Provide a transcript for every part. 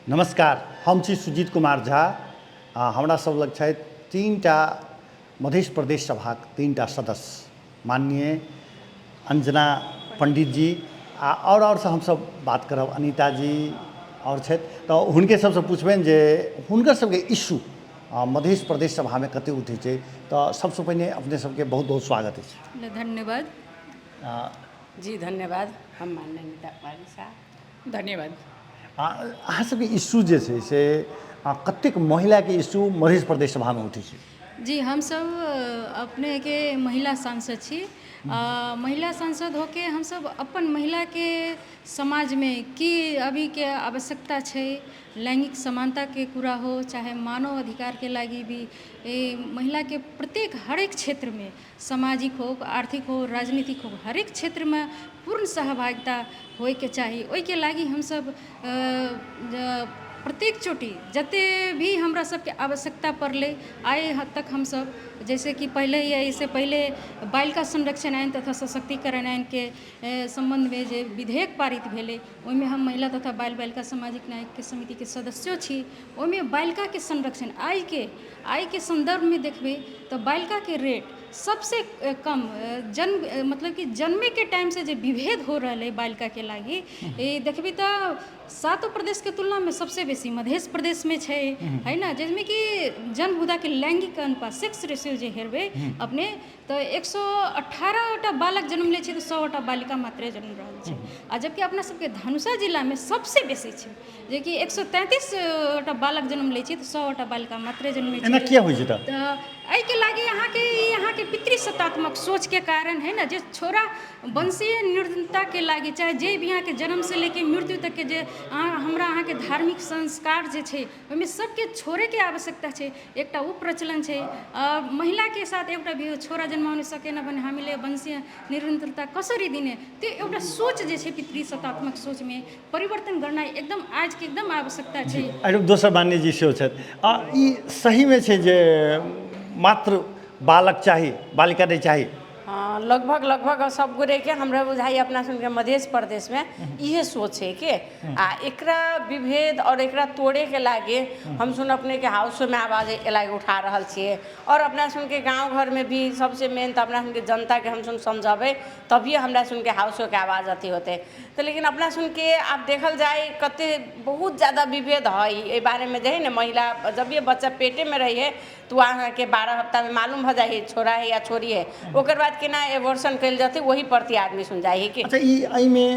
नमस्कार, हम छी सुजीत कुमार झा आ हमरा सब लग छथि तीनटा मध्य प्रदेश सभाक तीनटा सदस्य, माननीय अंजना पंडित जी आ और से हमसब बात करब, अनीता जी और छथि, तऽ हुनके सबसँ पुछबनि जे हुनकर सबके इशू मध्य प्रदेश सभामे कते उठै छै। तऽ सबसँ पहिने अपने सबके बहुत बहुत स्वागत अछि। धन्यवाद। जी धन्यवाद। हम माननीय अनीता कुमारी साह। धन्यवाद। अहाँ सबके इशू जे छै से कतेक महिलाके इशू मध्य प्रदेश सभामे उठै छै? जी, हमसब अपनेके महिला सांसद छी। महिला सांसद होके हमसब अपन महिलाके समाजमे की अभीके आवश्यकता छै, लैङ्गिक समानताके कुरा हो चाहे मानव अधिकारके लागि भी, महिलाके प्रत्येक हरेक क्षेत्रमे, सामाजिक हो, आर्थिक हो, राजनीतिक हो, हरेक क्षेत्रमे पूर्ण सहभागिता होइके चाही। ओहिके लागि हमसब प्रत्येक चोटी जते भी हमरा सबके आवश्यकता पड़लै आइ तक हमसब, जैसे कि पहिले या एहिसँ पहिले बालिका संरक्षण ऐन तथा सशक्तिकरण ऐनके सम्बन्धमे जे विधेयक पारित भेलै, ओहिमे हम महिला तथा बाल बालिका सामाजिक न्यायके समितिके सदस्यो छी। ओहिमे बालिकाके संरक्षण आइके सन्दर्भमे देखबै तऽ बालिकाके रेट सबसँ कम जन्म, मतलब कि जन्मेके टाइमसँ जे विभेद हो रहल अइ बालिकाके लागि, ई देखबै तऽ सातो प्रदेशके तुलनामे सबसँ बेसी मध्य प्रदेशमे छै, है ने? जाहिमे कि जन्म हुदाके लैङ्गिक अनुपात, सेक्स रेशियो जे हेरबै अपने तऽ 118टा बालक जन्म लै छै तऽ 100टा बालिका मात्रे जन्म रहल छै। आ जबकि अपना सबके धनुषा जिलामे सबसँ बेसी छै, जेकि 133टा बालक जन्म लै छै तऽ 100टा बालिका मात्रे जन्मै छै। एना किया होइ छै? तऽ तऽ एहिके लागि अहाँके ई अहाँके पितृसत्तात्मक सोचके कारण है ने, जे छोरा वंशीय निर्धनताके लागि, चाहे जे भी अहाँके जन्मसँ लेके मृत्यु तकके जे अहाँ हमरा अहाँके धार्मिक संस्कार जे छै, ओहिमे सबके छोड़ैके आवश्यकता छै। एकटा ओ प्रचलन छै। महिलाके साथ एउटा भी छोरा जन्माउन सकेन भने हामीले वंशीय निरन्तरता कसरी दिने? त्यो एउटा सोच जे छै, पितृसत्तात्मक सोचमे परिवर्तन करनाइ एकदम आजके एकदम आवश्यकता छै। एहिठाम दोसर मान्य जी सेहो छथि। आ ई सहीमे छै जे मात्र बालक चाही, बालिका नहि चाही? हाँ, लगभग लगभग सब गोरेके हमरा बुझाइए अपना सबके मध्य प्रदेशमे इहे सोच है के। आ एकरा विभेद और एकरा तोड़ेके लागे हम सुन अपनेके हाउसोमे आवाज लागि उठा रहल छियै, और अपना सुनके गाँव घरमे भी सबसे मेन तऽ अपना सुनके जनताके हम सुन समझबै तभिए हमरा सुनके हाउसोके आवाज अथी होतै। तऽ लेकिन अपना सुनके आब देखल जाय कते बहुत ज्यादा विभेद है एहि बारेमे जे है ने, महिला जब ये बच्चा पेटेमे रहै है तऽ ओ अहाँके 12 हफ्तामे मालूम भऽ जाइ है छोरा है या छोरी है। ओकर बाद केना एबॉर्शन कयल जेतै, ओही प्रति आदमी सुन जाइ है कि। अच्छा, ई एहिमे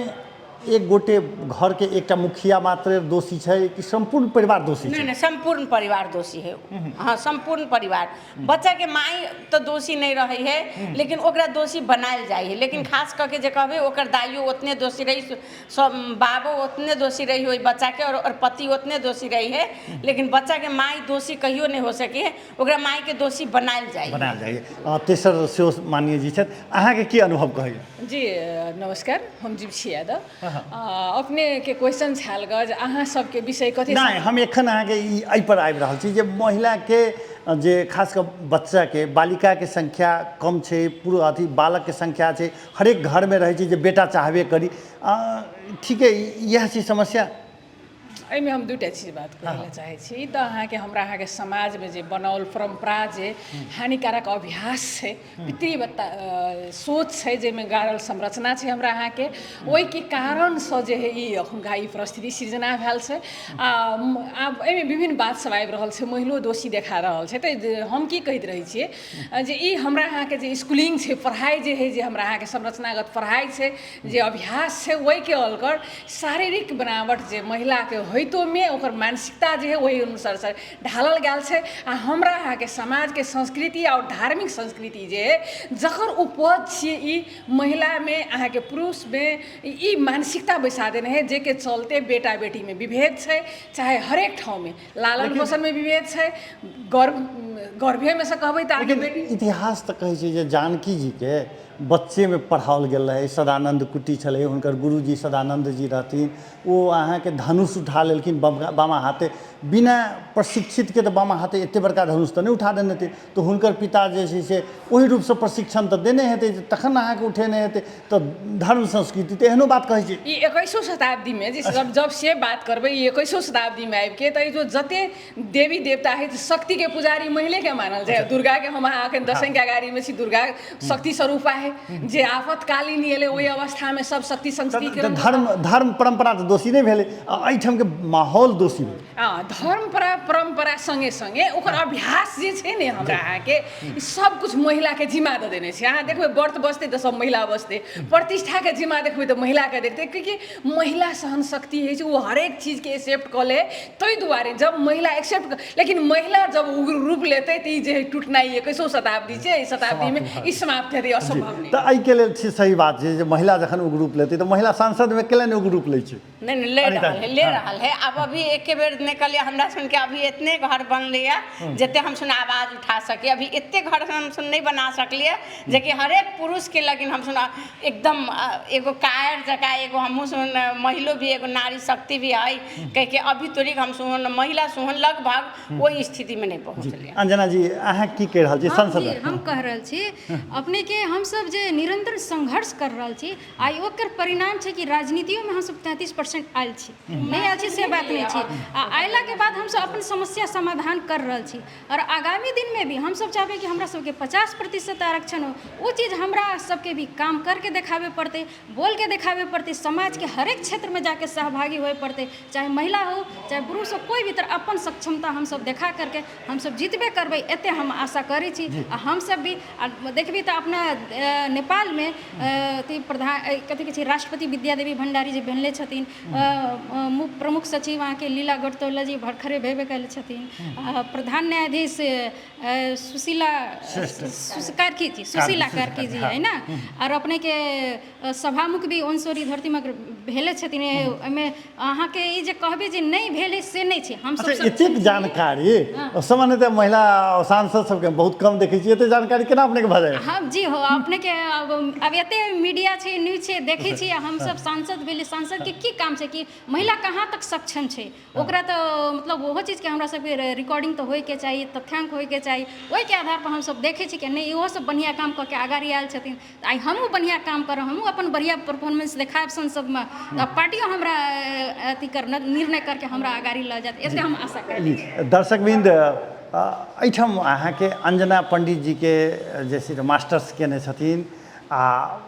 एक गोटे घरके एकटा मुखिया मात्र दोषी छै कि सम्पूर्ण परिवार दोषी नहि छै? नहि, सम्पूर्ण परिवार दोषी है। हाँ, सम्पूर्ण परिवार। बच्चाके माय तऽ दोषी नहि रहै है, लेकिन ओकरा दोषी बनायल जाइ है। लेकिन खास कऽ के जे कहबै, ओकर दाइयो ओतने दोषी रही, सब बाबो ओतने दोषी रही ओहि बच्चाके और पति ओतने दोषी रही है, लेकिन बच्चाके माय दोषी कहियो नहि हो सके है। ओकरा मायके दोषी बनायल जाइ है। बनायल जाइ है। तेसर सेहो माननीय जी छथि, अहाँके की अनुभव कहैए? जी नमस्कार, हम जीवछी यादव। अपनेके क्वेश्चन छल ग जे अहाँ सबके विषय कथी? नहि, हम एखन अहाँके ई एहिपर आबि रहल छी जे महिलाके जे खास कऽ बच्चाके बालिकाके संख्या कम छै, पुरु अथी बालकके संख्या छै, हरेक घरमे रहै छै जे बेटा चाहबे करी। ठीके इएह छै समस्या? एहिमे हम दूटा चीज बात कहै लए चाहै छी। ई तऽ अहाँके हमरा अहाँके समाजमे जे बनाओल परम्परा, जे हानिकारक अभ्यास छै, पितृवत्ता सोच छै, जाहिमे गाड़ल संरचना छै हमरा अहाँके, ओहिके कारणसँ जे है ई एखुनका ई परिस्थिति सृजना भेल छै। आ आब एहिमे विभिन्न बात सब आबि रहल छै, महिलो दोषी देखा रहल छै। तऽ हम की कहैत रहै छियै जे ई हमरा अहाँके जे स्कूलिंग छै, पढ़ाइ जे है, जे हमरा अहाँके संरचनागत पढ़ाइ छै, जे अभ्यास छै, ओहिके अलकर शारीरिक बनावट जे महिलाके होइतोमे ओकर मानसिकता जे है ओहि अनुसारसँ ढालल गेल छै। आ हमरा अहाँके समाजके संस्कृति आओर धार्मिक संस्कृति जे है, जकर उपज छियै, ई महिलामे अहाँके पुरुषमे ई मानसिकता बैसा देने है, जाहिके चलते बेटा बेटीमे विभेद छै। चाहे हरेक ठाउँमे लालन पोषणमे विभेद छै, गर्भ गर्भेमे से कहबै तऽ। लेकिन इतिहास तऽ कहै छै जे जानकी जीके बच्चेमे पढ़ाओल गेल रहै। सदानन्द कुटी छलै हुनकर गुरुजी, सदानन्द जी रहथिन। ओ अहाँके धनुष उठा लेलखिन बामा हाथे, बिना प्रशिक्षितके तऽ बामा हाथे एतेक बड़का धनुष तऽ नहि उठा देने हेतै। तऽ हुनकर पिता जे छै से ओहि रूपसँ प्रशिक्षण तऽ देने हेतै, तखन अहाँके उठेने हेतै। तऽ धर्म संस्कृति तऽ एहनो बात कहै छै। ई 21 शताब्दीमे जे सब जब से बात करबै, ई 21 शताब्दीमे आबिके तऽ ई जो जते देवी देवता है, शक्तिके पुजारी महिलेके मानल जाय। दुर्गाके हम अहाँ एखन दशैंके अगाड़ीमे छी, दुर्गा शक्ति स्वरूपा है जे आफतकालीन एलै, ओहि अवस्थामे सब शक्ति संस्कृति। धर्म धर्म परम्परा तऽ दोषी नहि भेलै, आ एहिठामके माहौल दोषी भेलै। धर्म परम्परा सँगे सँगे ओकर अभ्यास जे छै ने, हमरा अहाँके ई सब कुछ महिलाके जिम्मा दऽ देने छै। अहाँ देखबै, व्रत बसतै तऽ सब महिला बसतै, प्रतिष्ठाके जिम्मा देखबै तऽ महिलाके देखतै, कियाकि महिला सहन शक्ति होइ छै, ओ हरेक चीजके एक्सेप्ट कऽ ले। ताहि दुआरे जब महिला एक्सेप्ट, लेकिन महिला जब उग्र रूप लेतै तऽ ई जे है टूटनाइ 21 शताब्दी छै, एहि शताब्दीमे ई समाप्त हेतै असम्भव नहि। तऽ एहिके लेल सही बात छै जे महिला जखन उग्र रूप लेतै तऽ महिला सांसदमे केला नहि उग्र रूप लै छै? नहि नहि, ले अनिता रहल है, जी, ले हाँ। रहल है। आब अभी एके बेर नहि कहलियै, हमरा सुनके अभी एतने घर बनलै जते हम सुन आवाज उठा सकी। अभी एते घर हम सुन नहि बना सकलियै जेकि हरेक पुरुषके लगिन हम सुन एकदम एगो कायर जकाँ एगो हमहूँ सुन महिलो भी एगो नारी शक्ति भी है कहिके अभी तोरी हम सुन महिला सुन लगभग ओहि स्थितिमे नहि पहुँचलियै। अंजना जी, अहाँ की कहि रहल छी संसद? जी, हम कह रहल छी अपनेके, हमसब जे निरंतर संघर्ष कर रहल छी, आइ ओकर परिणाम छै कि राजनीतियोमे हमसब 33% आयल छी। नहि आयल छी से बात नहि छै। आ अयलाके बाद हमसब अपन समस्या समाधान कर रहल छी आओर आगामी दिनमे भी हमसब चाहबै कि हमरा सबके 50% आरक्षण हो। ओ चीज हमरा सबके भी काम करके देखाबे पड़तै, बोलके देखाबे पड़तै, समाजके हरेक क्षेत्रमे जाके सहभागी होए पड़तै, चाहे महिला हो चाहे पुरुष हो, कोइ भी तरह अपन सक्षमता हमसब देखा करके हमसब जीतबे करबै, एते हम आशा करै छी। आ हमसब भी आ देखबी तऽ अपना नेपालमे अथी प्रधान कथी कहै छै, राष्ट्रपति विद्यादेवी भण्डारी जे बनले छथिन, प्रमुख सचिव अहाँके लीला गौतौला जी भरखरे भेबे कयल छथिन, प्रधान न्यायाधीश सुशीला कार्की जी, सुशीला कार्की जी है ने, आओर अपनेके सभामुख भी ओनसोरी धरतीमे भेले छथिन। ओहिमे अहाँके ई जे कहबै जे नहि भेलै से नहि छै। हम अच्छा, एतेक जानकारी सामान्यतः महिला सांसद सबके बहुत कम देखै छियै। एते जानकारी केना अपनेके भऽ जाए? हम जी हो, अपनेके अब एते मीडिया छै, न्यूज छै, देखै छियै। हमसब सांसद भेलै, सांसदके की काम छै कि महिला कहाँ तक सक्षम छै, ओकरा तऽ मतलब ओहो चीजके हमरा सबके रिकॉर्डिंग तऽ होइके चाही, तथ्यांक होइके चाही। ओहिके आधारपर हमसब देखै छी कि नहि, इहो सब बढ़िआँ काम कऽ के अगाड़ी आयल छथिन, तऽ आइ हमहूँ बढ़िआँ काम करब, हमहूँ अपन बढ़िआँ परफॉर्मेंस देखायब संसदमे, तऽ पार्टियो हमरा अथी कर निर्णय करके हमरा अगाड़ी लऽ जायत, एते हम आशा करै छी। दर्शकवृन्द, एहिठाम अहाँके अंजना पंडित जीके जे छै मास्टर्स केने छथिन आ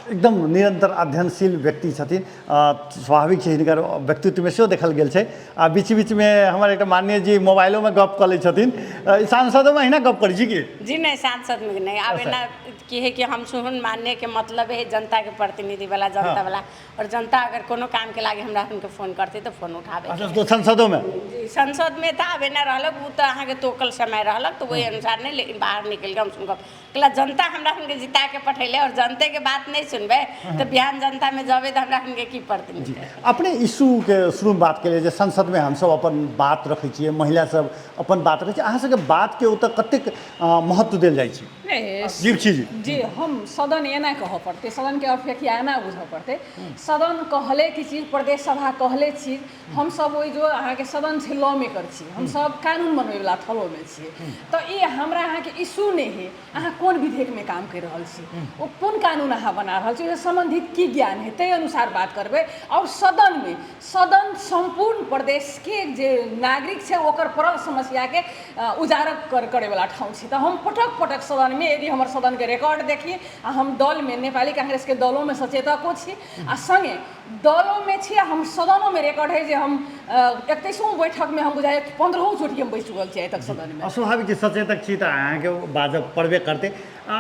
एकदम निरन्तर अध्ययनशील व्यक्ति छथिन। स्वाभाविक छै, हिनकर व्यक्तित्वमे सेहो देखल गेल छै। आ बीच बीचमे हमर एकटा माननीय जी मोबाइलोमे गप कऽ लै छथिन। सांसदोमे अहिना गप करै छी की? जी नहि, सांसदमे नहि। आब एना की है कि हम सुहन मानने के मतलब है जनता के प्रतिनिधि वाला, जनता वाला, और जनता अगर कोनो काम के लागे हमरा हुनके फोन करते तऽ फोन उठाबे। अच्छा, तो संसदोमे? जी, संसदमे तऽ आब एना रहलक, ओ तऽ अहाँके तोकल समय रहलक तऽ ओहि अनुसार नहि, लेकिन बाहर निकलि कऽ हम सुनब कहला जनता हमरा हुनके जिता के पठेले और जनते के बात नहीं सुनबै तऽ बिहान जनता में जबै तऽ हमरा हुनके की प्रतिनिधि। अपने इशूके शुरूमे बात केलियै जे संसदमे हमसब अपन बात रखै छियै, महिला सब अपन बात रखै छै। अहाँ सबके बातके ओतऽ कतेक महत्व देल जाइ छै? नहि जीवछी जी। जी, हम सदन एना कहऽ पड़तै, सदनके अपेक्षा एना बुझऽ पड़तै। सदन कहले कि चीज, प्रदेश सभा कहले चीज, हमसब ओहि जो अहाँके सदन छै, लॉ मेकर छी हमसब, कानून बनबैवला थलोमे छियै। तऽ ई हमरा अहाँके इशू नहि है अहाँ कोन विधेयकमे काम करि रहल छी, ओ कोन कानून अहाँ बना रहल छी, ओहिसँ सम्बन्धित की ज्ञान है, ताहि अनुसार बात करबै। आओर सदनमे, सदन सम्पूर्ण प्रदेशके जे नागरिक छै ओकर परल समस्याके उजागर करैवला ठाउँ छै। तऽ हम पटक पटक सदनमे, यदि हमर सदनके रिकॉर्ड देखी, आ हम दलमे नेपाली कांग्रेसके दलोमे सचेतको छी आ सङ्गे दलोमे छी, आ हम सदनोमे रिकॉर्ड है जे हम 21 बैठकमे हम बुझाइए 15 चोटि हम बैस चुकल छी आइ तक सदनमे। स्वाभाविक छै, सचेतक छी तऽ अहाँके बाजऽ पड़बे करतै। आ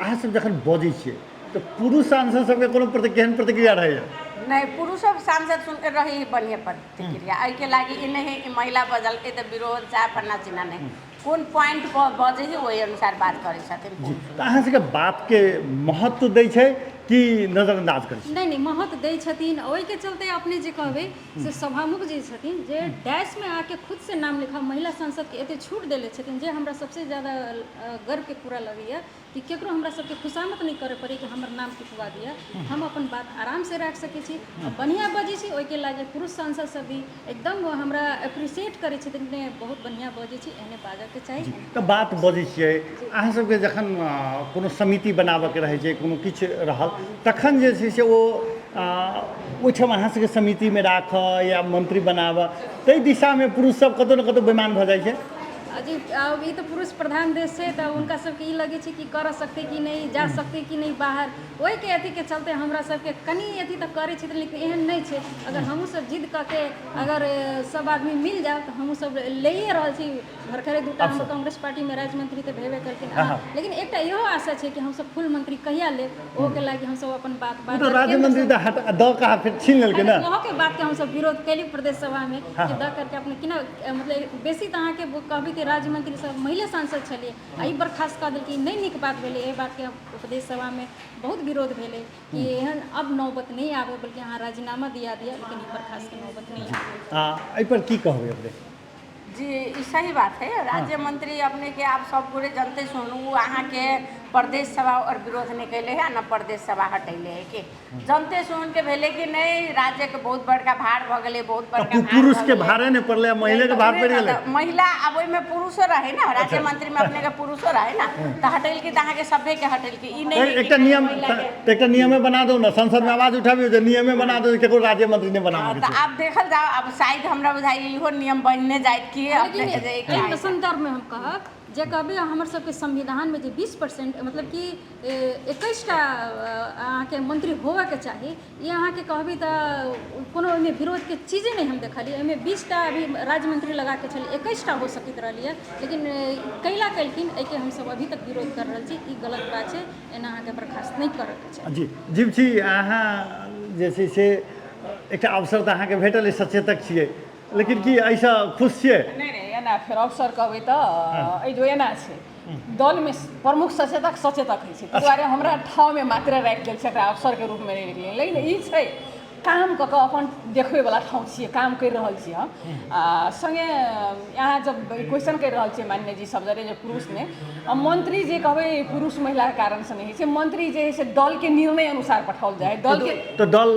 अहाँसब जखन बजै छियै तऽ पुरुष सांसद सबके कोनो केहन प्रतिक्रिया रहैए? नहि, पुरुष सब सांसद सुन रही बढ़िया प्रतिक्रिया। एहिके लागि ई नहि है कि महिला बजलकै तऽ विरोध चाहे फन्ना चिन्ना, नहि। कोन पॉइंट पर बजै छै ओहि अनुसार बात करै छथिन जी। तऽ अहाँ सबके बातके महत्व दै छै कि नजरअंदाज करै छै? नहि नहि, महत्व दै छथिन। ओहिके चलते अपने जे कहबै से सभामुख जे छथिन जे डैशमे आके खुदसँ नाम लिखा महिला सांसदके एते छूट देले छथिन जे हमरा सबसँ ज्यादा गर्वके पूरा लगैए कि केकरो हमरा सबके खुशामद नहि करय पड़ै कि हमर नाम टिपवा दिअ, हम अपन बात आरामसँ राखि सकै छी आ बढ़िआँ बजै छी। ओहिके लागि पुरुष सांसद सब भी एकदम हमरा एप्रिसिएट करै छथिन, नहि बहुत बढ़िआँ बजै छी, एहने बाजऽके चाही। तऽ बात बजै छियै, अहाँ सबके जखन कोनो समिति बनाबऽके रहै छै, कोनो किछु रहल, तखन जे छै से ओ ओहिठाम अहाँ सबके समितिमे राखऽ या मंत्री बनाबऽ, ताहि दिशामे पुरुष सब कतहु ने कतहु बेमान भऽ जाइ छै? जी, आब ई तऽ पुरुष प्रधान देश छै, तऽ हुनका सबके ई लगै छै कि करऽ सकतै कि नहि, जा सकतै कि नहि बाहर। ओहिके अथीके चलते हमरा सबके कनि अथी तऽ करै छथिन, लेकिन एहन नहि छै। अगर हमहूँ सब जिद कऽ के अगर सब आदमी मिल जाउ तऽ हमहूँ सब लैए रहल छी। भरखरे दूटा हमर कांग्रेस पार्टीमे राज्य मंत्री तऽ भेबे करथिन, लेकिन एकटा इहो आशा छै कि हमसब फुल मंत्री कहिया लेब, ओहोके लागि हमसब अपन बात ओ तऽ राज्य मंत्री तऽ हट दऽ कऽ फेर छीन लेलकै ने। ओहोके बातके हमसब विरोध केली प्रदेश सभामे कि दऽ करके अपने केना, मतलब बेसी तऽ अहाँके कहबै कि राज्य मंत्री सब महिले सांसद छलियै आ ई बर्खास्त कऽ देलकै, नहि नीक बात भेलै। एहि बातके प्रदेश सभामे बहुत विरोध भेलै कि एहन अब नौबत नहि आबै, बल्कि अहाँ राजीनामा दिया दिअ, लेकिन ई बर्खास्तके नौबत नहि आबै। आ एहिपर की कहबै अपने? जी, ई सही बात है। राज्य मंत्री अपने के आप सब गोरे जनते सुनू, अहाँके प्रदेश सभा और विरोध नहीं कैले है न प्रदेश सभा हटैले है कि जनते सुन के भेले कि नहीं राज्य के बहुत बड़का भार भऽ गेलै, बहुत बड़का भार पुरुष भऽ के गेलै। भारे नहि पड़लै, महिले के भार पड़ि गेलै। महिला आब ओहिमे पुरुषो रहे ना, राज्य मंत्री में अपने के पुरुषो रहे ना, तऽ हटेलकी तऽ अहाँके सभे के हटेलकी। ई नहि एकटा कि नियम महिला के। तऽ एकटा नियमे बना दू ने, संसद में आवाज उठाबियौ जे नियमे बना दू, केकरो राज्य मंत्री नहि बनाबऽ के तऽ छै। आब देखल जाओ, आब शायद हमरा बुझाइए इहो नियम बनने जाइत कि अपने लेकिन के जे एहि सन्दर्भमे हम कहब जे कहबै हमर सबके संविधानमे जे 20% मतलब कि 21टा अहाँके मंत्री होबऽके चाही, ई अहाँके कहबै तऽ कोनो ओहिमे विरोधके चीजे नहि हम देखलियै। ओहिमे 20टा अभी राज्य मंत्री लगाके छलै, 21टा हो सकैत रहलियै, लेकिन कैला केलखिन एहिके हमसब अभी तक विरोध कर रहल छी। ई गलत बात छै, एना अहाँके बर्खास्त नहि करऽके चाही। जी जीवछी, अहाँ जे छै से एकटा अवसर तऽ अहाँके भेटल अछि, सचेतक छियै, लेकिन की एहिसँ खुश छियै? नहि नहि, एना फेर अवसर कहबै तऽ एहि जो एना छै, दलमे प्रमुख सचेतक सचेतक होइ छै, ताहि दुआरे हमरा ठाउँमे मात्र राखि देल छै, एकरा अवसरके रूपमे नहि रखलियै। लेकिन ई छै काम कऽ कऽ अपन देखबैवला ठाउँ छियै, काम करि रहल छी हम। आ सङ्गे अहाँ जब क्वेश्चन करि रहल छियै मान्य जी सब जरे जे पुरुषमे मंत्री जे कहबै, पुरुष महिलाके कारणसँ नहि होइ छै। मंत्री जे हइ से दलके निर्णय अनुसार पठाओल जाइ है, दलके तऽ दल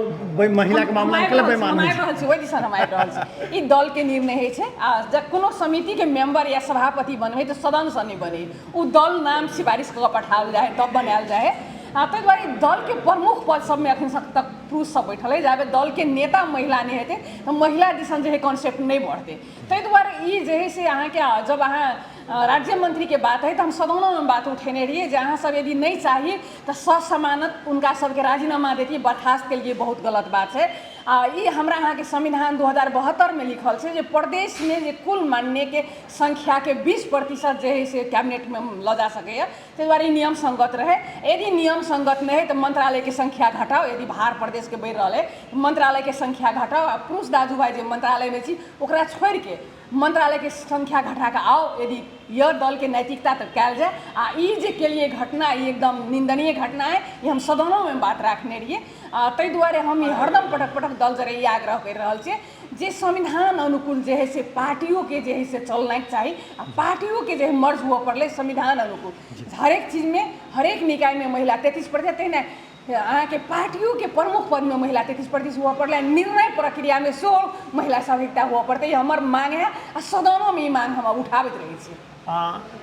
महिलाके मामलामे हम केला बेईमान आबि रहल छी, ओहि दिशा हम आबि रहल छी। ई दलके निर्णय होइ छै आ जब कोनो समितिके मेंबर या सभापति बनबै तऽ सदनसँ नहि बनै, ओ दल नाम सिफारिश कऽ कऽ पठाओल जाइ है तब बनायल जाइ है। आ ताहि दुआरे दलके प्रमुख पद सबमे अखन तक पुरुष सब बैठल है। जाबे दलके नेता महिला नहि हेतै तऽ महिला दिसन जे है कॉन्सेप्ट नहि बढ़तै। ताहि दुआरे ई जे है से अहाँके जब अहाँ राज्य मंत्रीके बात है तऽ हम सदनोमे बात उठेने रहियै जे अहाँ सब यदि नहि चाही तऽ ससमानत हुनका सबके राजीनामा देतियै, बर्खास्त केलियै बहुत गलत बात छै। आ ई हमरा अहाँके संविधान 2072मे लिखल छै जे प्रदेशमे जे कुल मान्यके संख्याके 20% जे है से कैबिनेटमे लऽ जा सकैए। ताहि दुआरे ई नियम संगत रहै। यदि नियम संगत नहि है तऽ मंत्रालयके संख्या घटाउ। यदि भार प्रदेशके बढ़ि रहल है तऽ मंत्रालयके संख्या घटाउ आ पुरुष दाजुभाइ जे मंत्रालयमे छी ओकरा छोड़िके मंत्रालयके संख्या घटा कऽ आउ। यदि यह दलके नैतिकता तऽ कयल जाय। आ ई जे केलियै घटना, ई एकदम निन्दनीय घटना है, ई हम सदनोमे बात राखने रहियै। आ ताहि दुआरे हम ई हरदम पटक पटक दल जरे ई आग्रह करि रहल छियै जे संविधान अनुकूल जे है से पार्टियोके जे है से चलनाके चाही आ पार्टियोके जे है मर्ज हुअ पड़लै संविधान अनुकूल। हरेक चीजमे हरेक निकायमे महिला 33%, तहिना अहाँके पार्टियोके प्रमुख पदमे महिला 33% हुअ पड़लै, निर्णय प्रक्रियामे सेहो महिला सहभागिता हुअ पड़तै। ई हमर मांग है आ सदनोमे ई मांग हम उठाबैत रहै छी।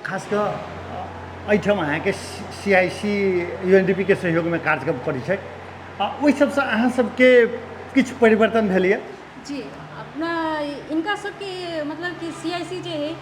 खास कऽ एहिठाम अहाँके C I C U N D P के सहयोगमे कार्यक्रम करै छै, आ ओहि सबसँ अहाँ सबके किछु परिवर्तन भेल यऽ? जी, अपना इनका सबके मतलब कि सी आई सी जे है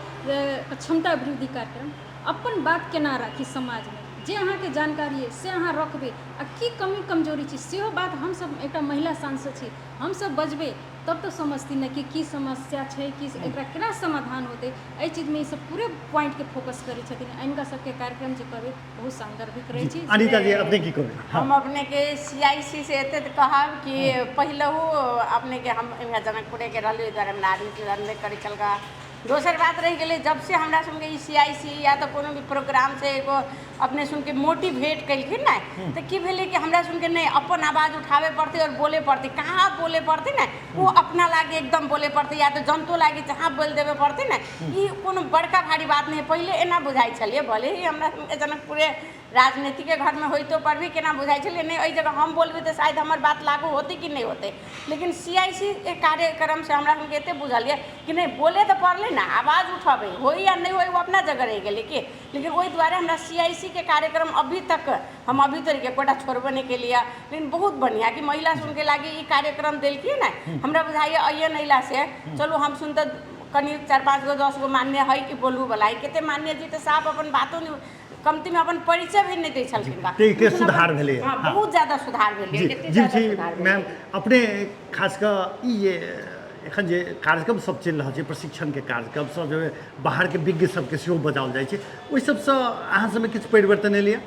क्षमता अभिवृद्धि कार्यक्रम, अपन बात केना राखी समाजमे, जे अहाँके जानकारी अइ से अहाँ रखबै आ की कमी कमजोरी छै सेहो बात हमसब एकटा महिला सांसद छी, हमसब बजबै तब तऽ समझथिन ने कि की समस्या छै, कि एकरा केना समाधान होतै। एहि चीजमे ईसब पूरे पॉइंटके फोकस करै छथिन। हिनका सबके कार्यक्रम जे कहबै बहुत सान्दर्भिक रहै छै। अनिता जी, अपने की कहबै? हम अपनेके सी आई सी से एते तऽ कहब कि पहिलहु अपनेके हम इम्हर जनकपुरेके रहली, ओहि दुआरे हमरा आदमी जानबे करै छलका। दोसर बात रहि गेलै, जब से हमरा सबके ई CIC या तऽ कोनो भी प्रोग्राम से एगो अपने सुनके मोटिवेट केलखिन ने, तऽ की भेलै कि हमरा सुनके नहि अपन आवाज उठाबे पड़तै आओर बोले पड़तै, कहाँ बोले पड़तै ने ओ अपना लागे एकदम बोले पड़तै या तऽ जनतो लागे जहाँ बोल देबे पड़तै ने। ई कोनो बड़का भारी बात नहि है। पहिले एना बुझाइ छलियै, भले ही हमरा जनकपुरे राजनीतिके घरमे होइतो पर भी केना बुझाइ छलै नहि एहि जगह हम बोलबै तऽ शायद हमर बात लागू होतै कि नहि होतै, लेकिन CIC के कार्यक्रमसँ हमरा सबके एते बुझल यऽ कि नहि बोले तऽ पड़लै ने, आवाज उठेबै होइ या नहि होइ ओ अपना जगह रहि गेलै कि, लेकिन ओहि दुआरे हमरा CIC के कार्यक्रम अभी तक हम अभी तक एकोटा छोड़बो नहि केलियै, लेकिन बहुत बढ़िआँ कि महिला सुनके लागि ई कार्यक्रम देलखिन ने। हमरा बुझाइए अइयन अयलासँ चलू हम सुन तऽ कनि 4-5 गो 10 गो मान्य हइ कि बोलूवला हइ, कतेक मान्य जी तऽ साफ अपन बातो नहि कमतीमे अपन परिचय भी नहि दै छलखिन बा। ते के सुधार भेलै। हाँ, बहुत ज्यादा सुधार भेलै, जी एते जी ज्यादा जी सुधार भेलै। मैम, अपने खास कऽ ई जे एखन जे कार्यक्रम सब चलि रहल छै, प्रशिक्षणके कार्यक्रम सब जे बाहरके विज्ञ सबके सेहो बजाओल जाइ छै, ओहि सबसँ अहाँ सबमे किछु परिवर्तन एलैए?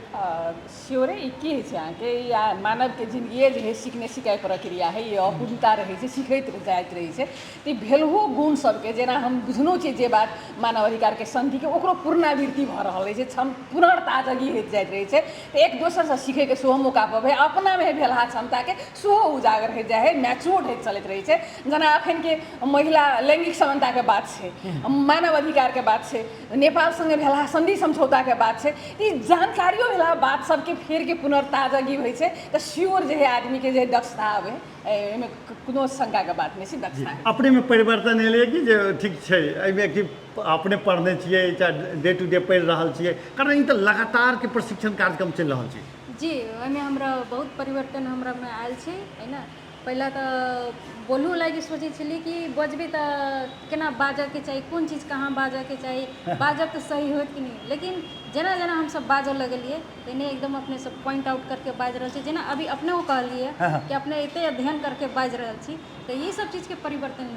स्योरे। ई की होइ छै अहाँके, ई मानवके जिन्दगिए जे हइ सीखने सिखाइ प्रक्रिया हइ, ई अपूर्णता रहै छै, सीखैत जाइत रहै छै। तऽ ई भेलहो गुण सबके जेना हम बुझनो छियै जे बात मानव अधिकारके सन्धिके ओकरो पुनरावृत्ति भऽ रहल रहै छै, क्षम पुनर्ताजगी होइत जाइत रहै छै। तऽ एक दोसरसँ सीखैके सेहो मौका पबै, अपनामे भेलहा क्षमताके सेहो उजागर होइत जाइ हइ, मैच्योर्ड होइत चलैत रहै छै। जेना एखनके महिला लैङ्गिक समानताके बात छै, मानव अधिकारके बात छै, नेपाल सँगे भेलहा सन्धि सम्झौताके बात छै, ई जानकारियो भेलहा बात सबके फेरके पुनर्ताजगी होइ छै। तऽ स्योर जे है आदमीके जे दक्षता आबै, एहिमे कोनो शङ्काके बात नहि छै, दक्षता अपनेमे परिवर्तन एलै कि जे ठीक छै एहिमे कि अपने पढ़ने छियै चाहे डे टू डे पढ़ि रहल छियै, कारण ई तऽ लगातारके प्रशिक्षण कार्यक्रम चलि रहल छै। जी, ओहिमे हमरा बहुत परिवर्तन हमरामे आयल छै है ने। पहिला तऽ बोलू लागि सोचै छलियै कि बजबै तऽ केना बाजऽके चाही, कोन चीज कहाँ बाजऽके चाही, बाजब तऽ सही होत कि नहि, लेकिन जेना जेना हमसब बाजऽ लगलियै तेने एकदम अपने सब पॉइंट आउट करके बाजि रहल छी। जेना अभी अपने कहलियै कि अपने एते अध्ययन करके बाजि रहल छी, तऽ ई सब चीजके परिवर्तन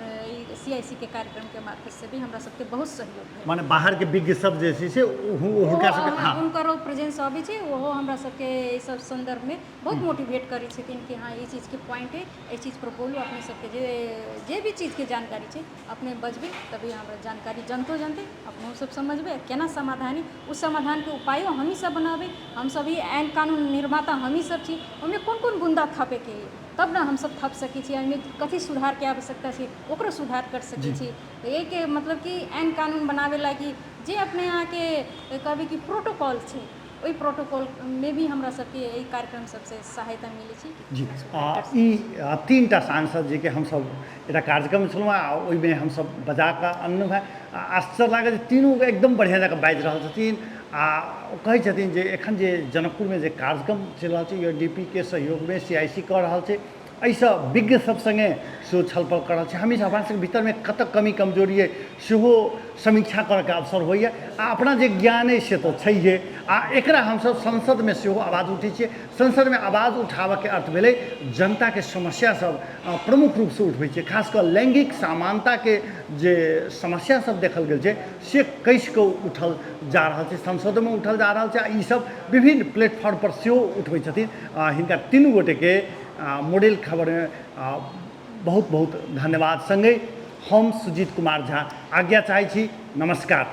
CIC के कार्यक्रमके मार्फत से भी हमरा सबके बहुत सहयोग भेल। माने बाहरके विज्ञ सब जे छै से हुनका सबके, हाँ, हुनकरो प्रेजेंस अबै छै, ओहो हमरा सबके एहि सब सन्दर्भमे बहुत मोटिवेट करै छथिन कि हाँ ई चीजके पॉइंट है, एहि चीज पर बोलू, अपने सबके जे जे भी चीजके जानकारी छै अपने बजबै तभी हमरा जानकारी जनतो जनतै, अपनो सब समझबै केना समाधान है, उस समाधानके उपायो हमही सब बनाबै, हमसब ही आइन कानून निर्माता हमही सब छी, ओहिमे कोन कोन बुन्दा थपेके है तब ने हमसब थप सकै छी, एहिमे कथी सुधारके आवश्यकता छै ओकरो सुधार कर सकै छी। तऽ एहिके मतलब कि आइन कानून बनाबै लागि जे अपने अहाँके कहबै कि प्रोटोकॉल छै, ओहि प्रोटोकॉलमे भी हमरा सबके एहि कार्यक्रम सबसँ सहायता मिलै छै। जी, ई 3टा सांसद जीके हमसब एकटा कार्यक्रम छलहुँ आ ओहिमे हमसब बजा कऽ अनलहुँ हेँ। आश्चर्य लागल जे तीनू एकदम बढ़िआँ जकाँ बाजि रहल छथिन आ कहै छथिन जे एखन जे जनकपुरमे जे कार्यक्रम चलि रहल छै UNDP के सहयोगमे CIC कऽ रहल छै, एहिसँ विज्ञ सब सङ्गे सेहो छलफल कऽ रहल छी। हमेशा अपना सबके भीतरमे कतऽ कमी कमजोरी अइ सेहो समीक्षा करऽके अवसर होइए आ अपना जे ज्ञान अइ से तऽ छैहे आ एकरा हमसब संसदमे सेहो आवाज उठै छियै। संसदमे आवाज उठाबऽके अर्थ भेलै जनताके समस्या सब प्रमुख रूपसँ उठबै छियै, खास कऽ लैङ्गिक समानताके जे समस्या सब देखल गेल छै से कसि कऽ उठल जा रहल छै, संसदोमे उठल जा रहल छै आ ईसब विभिन्न प्लेटफॉर्मपर सेहो उठबै छथिन। हिनका तीनू गोटेके मॉडल खबरमे बहुत बहुत धन्यवाद। सङ्गहि हम सुजीत कुमार झा आज्ञा चाहै छी। नमस्कार।